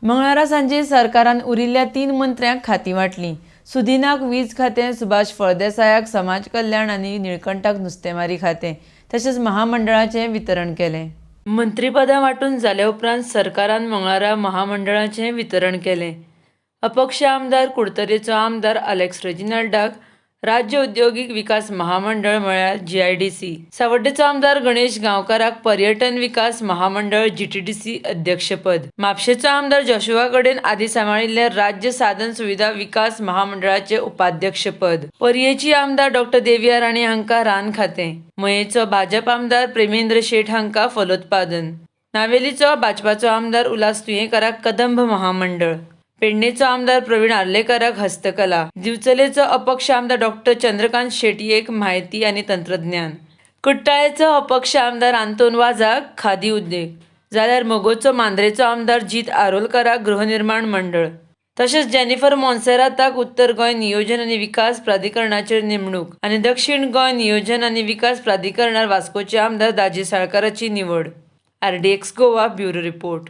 मंगळारा सांजे सरकारान उरिल्ल्या 3 मंत्र्यांक खातीं वांटलीं. सुदिनाक वीज खातें, सुभाष फळदेसायाक समाज कल्याण आनी निळकंठाक नुस्तेमारी खातें तशेंच महामंडळाचें वितरण केलें. मंत्रीपदां वांटून जाल्या उपरांत सरकारान मंगळारा महामंडळाचें वितरण केलें. अपक्ष आमदार कुडतरेचो आमदार अलेक्स रेजिनाल्डाक राज्य उद्योगीक विकास महामंडळ म्हळ्यार GIDC, सावड्डेचो आमदार गणेश गांवकाराक पर्यटन विकास महामंडळ GTDC अध्यक्षपद, म्हापशेचो आमदार जोशुआ कडेन आदी सांबाळिल्ले राज्य साधन सुविधा विकास महामंडळाचे उपाध्यक्षपद, पर्येची आमदार डॉक्टर देविया राणे हांकां रान खातें, मयेचो भाजप आमदार प्रेमेंद्र शेट हांकां फलोत्पादन, नावेलीचो भाजपाचो आमदार उल्हास तुयेंकाराक कदंब महामंडळ, पेडणेचो आमदार प्रवीण आर्लेकाराक हस्तकला, दिवचलेचो अपक्ष आमदार डॉक्टर चंद्रकांत शेटयेक म्हायती आनी तंत्रज्ञान, कुट्टाळेचो अपक्ष आमदार आंतोन वाजाक खादी उद्देग, जाल्यार मगोचो मांद्रेचो आमदार जीत आरोलकाराक गृहनिर्माण मंडळ, तशेंच जेनिफर मोन्सेराताक उत्तर गोंय नियोजन आनी विकास प्राधिकरणाचेर नेमणूक आनी दक्षिण गोंय नियोजन आनी विकास प्राधिकरणार वास्कोचे आमदार दाजी साळकाराची निवड. RDX Goa bureau report.